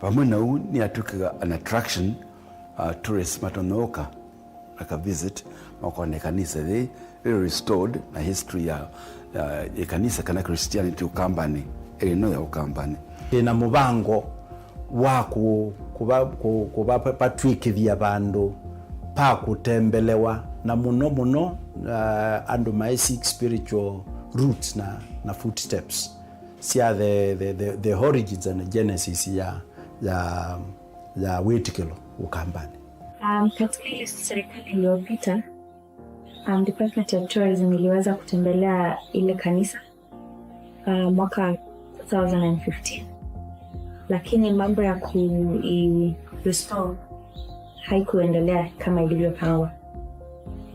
vamwe na ũu nĩ yatw'ĩka an attraction, uh, tourists matonya ũka aka visit, makona ĩkanisa yĩ, yĩ restored, na history ya, ya ĩkanisa kana Christianity Ũkambanĩ, ĩno ya Ũkambanĩ. Ĩna mũvango wa kũ-, kũva-, kũ-, kũva-, vatw'ĩkĩthya vandũ pa kũtembelewa, na mũno mũno, uh, andũ maĩ seek spiritual roots na, na footsteps sya the, the, the, the origins and genesis ya, ya, ya wĩtĩkĩlo Ũkambanĩ. Um, katika ile serikali iliyopita, um, Department of Tourism iliweza kutembelea ile kanisa, uh, mwaka two thousand and fifteen, lakini mambo ya ku-, i-, restore haikuendelea kama ilivyopangwa.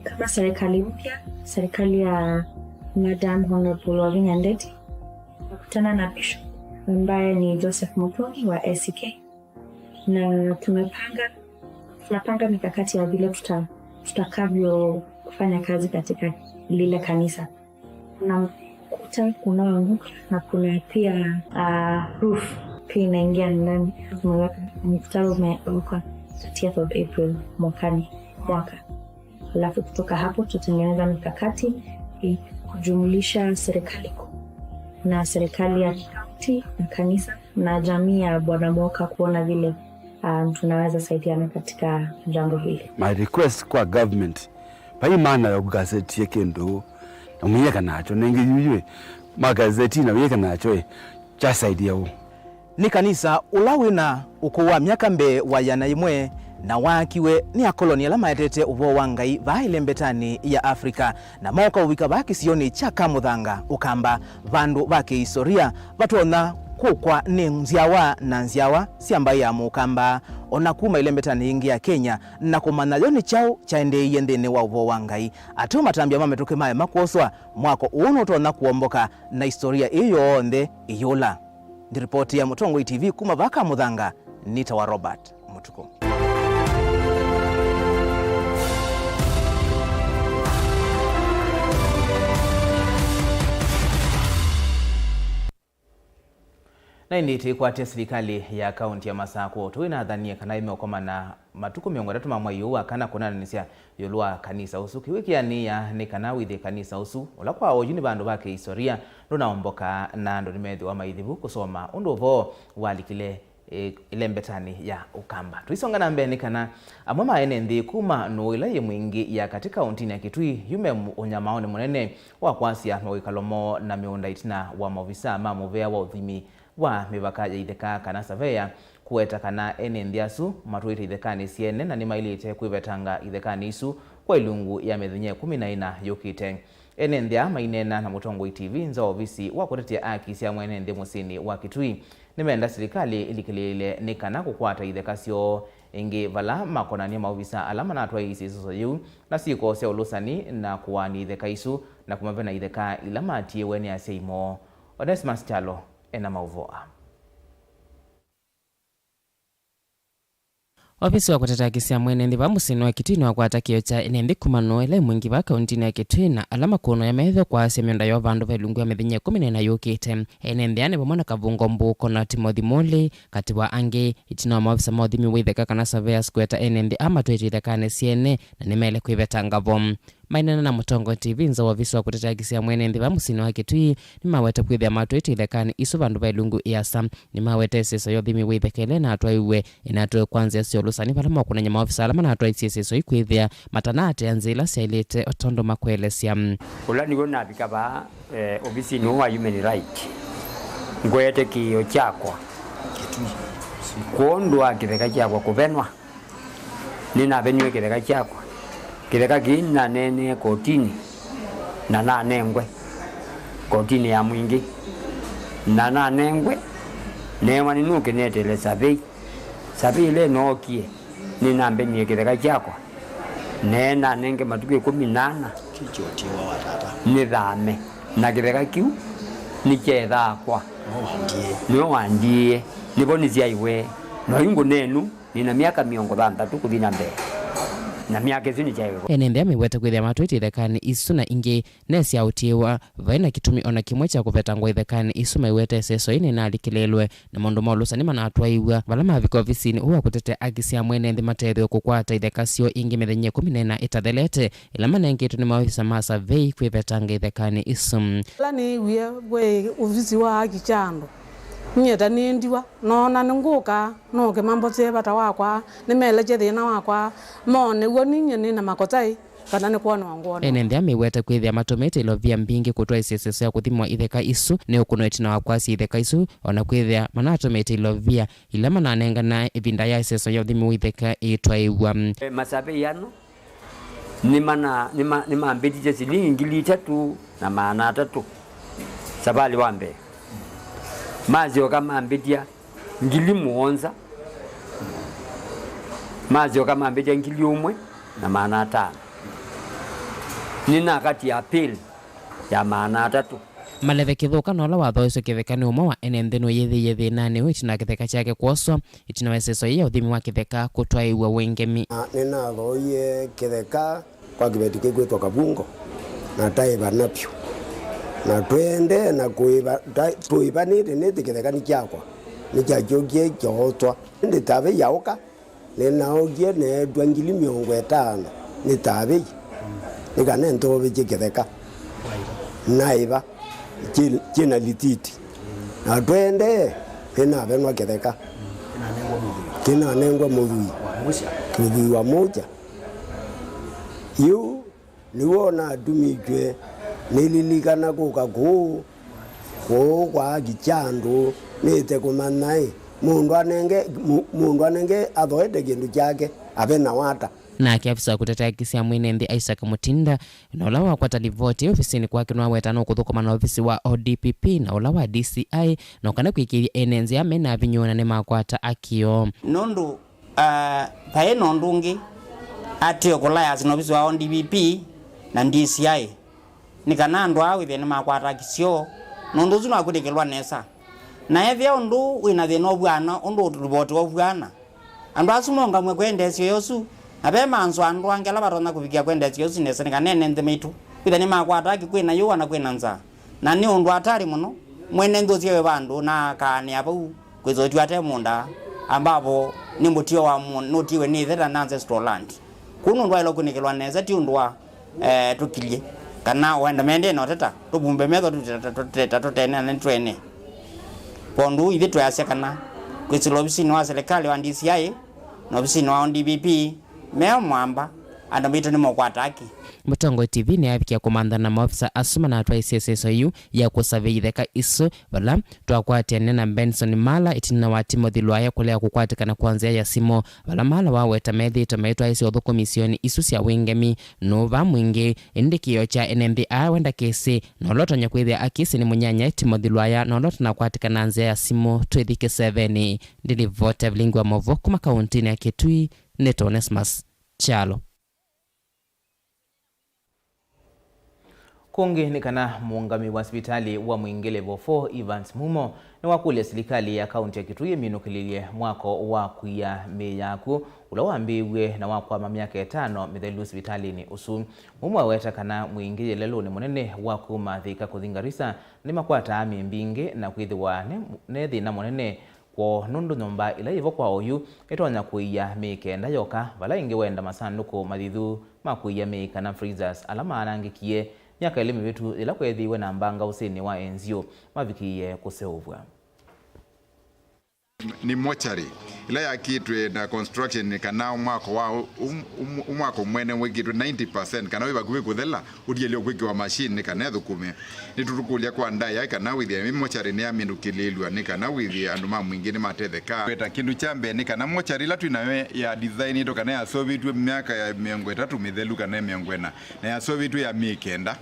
Kama serikali mpya, serikali ya Madam Honorable Wavinya Ndeti, kukutana na Bishop ambaye ni Joseph Mutungi wa A C K, na tumepanga, tunapanga mikakati ya vile tuta-, tutakavyofanya kazi katika lile kanisa. Kuna kuta unaoanguka na kuna pia, ah, roof pia inaingia ndani. Tumeweka, mkutano umewekwa thirtieth of April mwakani, mwaka. Alafu kutoka hapo tutatengeneza mikakati, eh, kujumulisha serikali kuu na serikali ya kaunti na kanisa na jamii ya Bwana Mwoka kuona vile, ah, tunaweza saidiana katika jambo hili. My request kwa government, vai maana ya ũgazetie kĩndũ na mũyĩka nakyo nengĩ yuyũ, magazeti na wĩka nakyo, eh, kyasaidia ũ? Nĩ kanisa ũla wĩna ũkũũ wa myaka mbee wa ĩana yĩmwe, na waakiwe nĩ akoloni ala maetete ũvoo wa Ngai vaa ĩlembetanĩ ya Africa, na mooka ũvika vaa kĩsionĩ kya Kamũthanga, Ũkamba, vandũ va kĩhistoria vatonya kũkwa nĩ nzyawa na nzyawa sya mbaĩ ya Mũkamba, o na kuma ĩlembetanĩ yĩngĩ ya Kenya, na kũmanya yo nĩ kyaũ kyaendeeie nthĩnĩ wa ũvoo wa Ngai. Ateo matambya ma mĩtũkĩ maema kwoswa, mwako ũũ nũtonya kũomboka na historia ĩĩ yonthe ĩyũla. Ndĩ ripoti ya Mũtongoi T V kuma vaa Kamũthanga, nĩtawa Robert Mũtukũ. Na ĩndĩ tũikwatya silikalĩ ya kaunti ya Masakũ, tũinathanie kana ĩmeũkomana matukũ mĩongo ĩtatũ ma mwai ũũ wa kana kũnanĩsya ĩũlũ wa kanisa ũsu. Kĩw'ũ kĩanĩĩa nĩ kana wĩthĩe kanisa ũsu, ũla kwa oyu nĩ vandũ va kĩhistoria, ndũnaomboka, na andũ nĩmethĩwa maithi vu kũsoma ũndũ ũvoo walikile, ĩ-, ĩlembetanĩ ya Ũkamba. Tũisonga na mbee nĩ kana amwe ma ene nthĩ kuma nũũ ĩla yĩ Mwingĩ ya katĩ kauntinĩ ya Kitui yu me mu-, ũnyamaonĩ mũnene wa kwasya mawĩkalo moo na mĩũnda ĩtina wa maovisaa ma mũvea wa ũthimi wa mĩvaka ya itheka kana surveyor kũweta kana ene nthĩ asu matũĩte ithekanĩ syene na nĩmaĩlĩte kwĩvetanga ithekanĩ isu kwa ilungu ya mĩthenya ĩkũmi na ĩna yũkĩte. Ene nthĩ aa maineena na Mũtongoi T V nza wa ovisi wa kũtetea aki sya mwene nthĩ mũsyĩnĩ wa Kitui nĩmenda silikalĩ ĩlikĩlĩĩle nĩ kana kũkwata itheka syoo ĩngĩ vala makonany'a maovisa ala manatwaĩĩsye ĩseso yĩu na syĩko sya ũlũsani na kũaany'a itheka isu na kũmavena itheka ila matiĩwe nĩ asyai moo. Onesmus Kyalo ena maũvoo aa. Ovisi wa kũtetea aki sya mwene nthĩ vaa mũsyĩnĩ wa Kitui nĩwakwata kĩo kya ene nthĩ kuma nũũ ĩla ĩ mwingĩ vaa kauntinĩ ya Kitui na ala makũnũĩa metho kwaasya mĩũnda yoo vandũ va ilungu ya mĩthenya ĩkũmi na ĩna yũkĩte. Ene nthĩ aa nĩ vamwe na Kavungo Mbuko na Timothy Muli, katĩ wa angĩ, ĩtina wa maovisa ma ũthimi wa itheka kana surveyors kũeta ene nthĩ aa matwaĩtwe ithekanĩ syene na nĩmaĩle kwĩvetanga vo. Maineena na Mũtongoi T V nza wa ovisi wa kũtetea aki sya mwene nthĩ vaa mũsyĩnĩ wa Kitui, nĩmaweta kwĩthĩa matwaĩtwe ithekanĩ isu vandũ va ilungu ĩasa. Nĩmaweta ĩseso ya ũthimi wa itheka ĩla ĩnatwaiwe, ĩnatwaĩwe kwa nzĩa sya ũlũsani vala maũkũnany'a maovisa ala manatwaisye ĩseso ii kwĩthĩa matanaatea nzĩa ila syaĩlĩte o tondũ makũelesya. Ũla nĩw'o navika vaa, eh, ovisinĩ ũũ wa Human Right, ngwete kĩĩo kyakwa kwondũ wa kĩtheka kyakwa kũvenwa. Nĩnaveniwe kĩtheka kyakwa. Kĩtheka kĩĩ nĩnaneenee kotinĩ na nanengwe kotinĩ ya mwingĩ. Na nanengwe, neewa nĩnũkĩnetele savei. Savei ĩla ĩnookie, nĩnambenie kĩtheka kyakwa. Nee nanenge matukũ ĩkũmi na ana nĩthame. Na kĩtheka kĩu nĩkyeethakwa. Nĩwe wandiie. Nĩvo nĩsyaiwe. Na yu ngũnenu. Nĩna myaka mĩongo thanthatũ kũthi na mbee, na myaka ĩsu nĩkyaĩwe vo. Ene nthĩ ameweta kwĩthĩa matwaĩtwe ithekanĩ isu na ingĩ nesyaũtiĩwa. Vai na kĩtumi o na kĩmwe kya kũvetangwa ithekanĩ isu maiweta ĩseso ĩĩ nĩnalikĩlĩĩlwe, na maũndũ ma ũlũsani manatwaiw'a vala mavika ovisinĩ ũũ wa kũtetea aki sya mwene nthĩ mateethĩwe kũkwata itheka syoo ingĩ mĩthenya ĩkũmi na ĩna ĩtathelete, ĩla manengetwe nĩ maovisa ma savei kwĩvetanga ithekanĩ isu. Ĩla nĩĩwie ve ovisi wa aki kya andũ, nyie ta nĩndiwa, noona nĩngũka, nũke mambosee vata wakwa, nĩmelekye thĩna wakwa, mone w'o ninyie nĩ na makosa ĩ, kana nĩ kwonwa ngwonwa. Ene nthĩ ameweta kwĩthĩa matũmĩte ilovia mbingĩ kũtwaĩsya ĩseso ya kũthimwa itheka isu nĩ ũkũno ĩtina wa kwasya itheka isu, o na kwĩthĩa manatũmĩte ilovia ila mananengana ĩvinda ya ĩseso ya ũthimi wa itheka ĩtwaĩw'a. E, masavei ano nĩmana-, nĩma-, nĩmambĩtisye silingi ngili itatũ na maana atatũ savalĩ wa mbee. Masyoka mambĩtya ngili mũonza, masyoka mambĩtya ngili ũmwe na maana atano. Nĩnakatia appeal ya maana atatũ. Maleve Kĩthũka na ũla wathooiswe kĩtheka nĩ ũmwe wa ene nthĩ nũyĩthĩie thĩnanĩ ũũ ĩtina wa kĩtheka kyake kwoswa, ĩtina wa ĩseso yĩĩ ya ũthimi wa kĩtheka kũtwaĩw'a Wangemi. Na nĩnathooie kĩtheka kwa kĩveti kĩkwĩtwa Kavungo, na taĩvana vyũ. Na twĩendee na kũĩva, ta-, tũĩvanĩte nĩtĩ kĩtheka nĩ kyakwa, nĩkyakyokie kyooswa. Ĩndĩ tavĩ yaũka, nĩnaũkie neetw'a ngili mĩongo ĩtano nĩ tavĩ, nĩ kana nthoovisye kĩtheka. Naĩva, kyĩ, kyĩna lititi. Na twĩendee, nĩnavenwa kĩtheka. Kĩnanengwa mũthwii. Mũthwii wa mũkya. Yu nĩw'o natumĩtw'e nĩlilikana kũka kũũ, kũũ kwa aki kya andũ, nĩte kũmanya-ĩ, mũndũ anenge, mũ-, mũndũ anenge athoete kĩndũ kyake, ave na wata. Nake afisa wa kũtetea aki sya mwene nthĩ Isaac Mutinda, na ũla wakwata livoti ovisinĩ kwake nĩwaweta nũkũthũkũma na ovisi wa O D P P na ũla wa D C I, no kana kwĩkĩĩthya ene nzĩa mena vinya na nĩmakwata aki yoo. Nũndũ Ah, vaĩ na ũndũ ũngĩ, atĩwe kũlayasya na ovisi wa O D P P na D C I, nĩ kana andũ aa wĩthĩe nĩmakwata aki syoo, na ũndũ ũsu nwakunĩkĩlwa nesa. Na ethĩwa ũndũ wĩ na thĩna ũvw'ana ũndũ ũlivotiwa ũvw'ana, andũ asu maũngamw'e kwa ĩndesyo ĩsu, na ve manzo andũ angĩ ala vatonya kũvikĩa kwa ĩndesyo ĩsu nesa, nĩ kana ene nthĩ maitũ wĩthĩe nĩmakwata aki kwĩ na yũa na kwĩ na nzaa. Na nĩ ũndũ atari mũno, mwene nthĩ ũsyawe vandũ na akaanĩa vau kwĩsotw'a ate mũũnda, ambapo nĩ mũtio wa mũ-, nũtiwe nĩ ĩthe na ancestral land. Kũu nũndũ waĩle kũnĩkĩlwa nesa, ti ũndũ wa, eh, tũkilyĩ, kana ũenda mendee na ũteta, tũvumbe metho tũteta, tũteta tũtene na nĩ twene. Kwondũ ithyĩ tweasya kana kwĩsĩla ovisinĩ wa silikalĩ wa D C I na ovisinĩ wa O D P P meo mwamba, Andũ maitũ nĩmũkwata aki. Mũtongoi T V nĩyavikie kũmantha na maofisa asu manatwaisye ĩseso yu ya kũsavei itheka isu, vala twakwatĩanĩa na Benson Mala ĩtina wa Timothy Lwaya kũlea kũkwatĩkana kwa nzĩa ya simũ, vala Mala waweta methĩĩtwe maitwaĩsye ũthũkũmi isionĩ isu sya wĩngemi. Nũũ va mwingĩ, ĩndĩ kĩĩo kya N M B A wenda kĩsĩ na ũla ũtonya kwĩthĩa akĩsĩ nĩ mũnyanyae Timothy Lwaya na ũla ũtanakwatĩkana nzĩa ya simũ. Twĩthi kĩsevenĩ. Ndilivota vilingi wa maũvoo kuma kauntinĩ ya Kitui, nĩtawa Onesmus Kyalo. Kũngĩ nĩ kana mũũngamĩi wa sivitalĩ wa Mwingĩ Level four, Evans Mumo, nĩwakũlya silikalĩ ya kaunti ya Kitui ĩminũkĩlĩlye mwako wa kũia mĩĩ ya akw'ũ ũla wambĩĩw'e na wakwama myaka ĩtano mĩthelu sivitalĩnĩ ũsu. Mumo aweta kana Mwingĩ yĩ lelũnĩ mũnene wa kuma Thika kũthi Garissa, nĩmakwataa mĩĩ mbingĩ na kwĩthĩwa ne, ne thĩna mũnene kwoo, nũndũ nyũmba ĩla yĩvo kwa oyu ĩtonya kũia mĩĩ kenda yoka, vala ĩngĩ wenda masandũkũ mathithu ma kũia mĩĩ kana freezers ala maanangĩkie myaka ĩlĩ mĩvĩtu yĩla kweethĩiwe na mbanga ũsĩnĩ wa Enzio mavikĩie kũseũvw'a. Nĩ mortuary ĩla yakĩtwe na construction kana mwako wa um, um, mwako mwene wĩkĩtwe ninety percent kana wĩ vakuvĩ kũthela, ũtielio kwĩkĩwa machine nĩ kana ĩthũkũme. Nĩtũtũkũlya kwa ndaĩa kana wĩthĩa ĩ mochari nĩyamĩndũkĩlĩĩlw'a nĩ kana wĩthĩe andũ ma Mwingĩ nĩmatetheka. Kweta kĩndũ kya mbee nĩ kana mochari ĩla twĩ nayo ya designĩtwe kana yasovĩtw'e myaka ya mĩongo ĩtatũ mĩthelu kana mĩongo ĩna, na yasovĩtw'e ya mĩĩ kenda.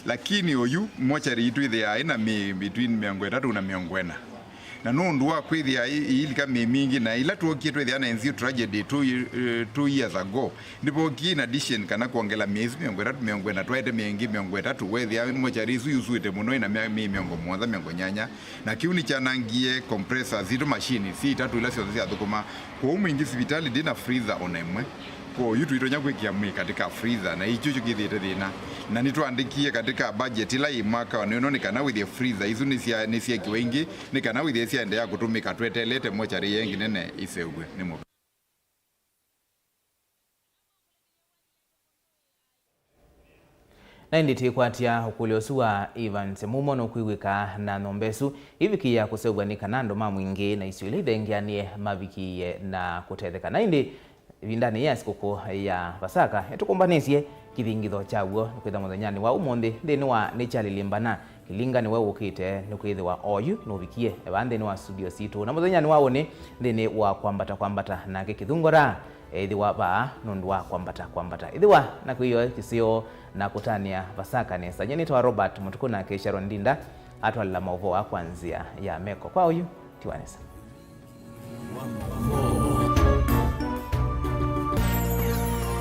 Lakini oyu mochari yitũ ĩthĩaa ĩna mĩĩ between mĩongo ĩtatũ na mĩongo ĩna. Na nũndũ wa kwĩthĩa ĩ-, ĩilika mĩĩ mingĩ, na ĩla twokie twĩthĩa na Enzio tragedy two, eh, two years ago, nĩvokie in addition kana kwongela mĩĩ ĩsu mĩongo ĩtatũ, mĩongo ĩna, twaete mĩĩ ĩngĩ mĩongo ĩtatũ, wethĩa mochari ĩsu yusũĩte mũno ĩna mya-, mĩĩ mĩongo mũonza, mĩongo nyanya, na kĩu nĩkyanangie compressor sitũ, machine si itatũ ila syonthe syathũkũma. Kwoou Mwingĩ sivitalĩ ndĩ na freezer o na ĩmwe. Kwoou tũitonya kwĩkĩa mwĩĩ katika freezer, na icho kĩthĩĩte thĩna. Na nĩtwaandĩkie katika budget ĩla yĩ mwaka wa nĩ ũno nĩ kana wĩthĩe freezer isu nĩsya-, nĩsyekiwa ingĩ, nĩ kana wĩthĩe syaendeea kũtũmĩka tweteelete mochari ĩngĩ nene ĩseũvw'e nĩ mũvea. Na ĩndĩ tĩkwatya ũkũlyo ũsu wa Evans Mumo nũkwĩw'ĩka na nyũmba ĩsu ĩvikĩĩa kũseũvw'a nĩ kana andũ ma Mwingĩ na isio ila ithengeanĩe mavikĩĩe na kũtetheka. Na ĩndĩ ĩvindanĩ ya sikũkũ ya Vasaka, nĩtũkũmbanĩsye kĩthingitho kya w'o nĩkwĩtha mũthenyanĩ wa ũmũnthĩ nthĩnĩ wa Nĩkyalĩlye Mbana. Kĩlinga nĩwe wũkĩte, nĩkwĩthĩwa oyu nũvikie vaa nthĩnĩ wa studio sitũ. Na mũthenyanĩ wa ũnĩ, nthĩnĩ wa Kwambata Kwambata, nake Kĩthungora eĩthĩwa vaa nũndũ wa kwambata kwambata. Ĩthĩwa na kwĩyoe kĩseo na kũtanĩa Vasaka nesa. Nyie nĩtawa Robert Mũtukũ, nake Sharon Ndinda atwalĩla maũvoo aa kwa nzĩa ya meko. Kwa oyu, tiwa nesa.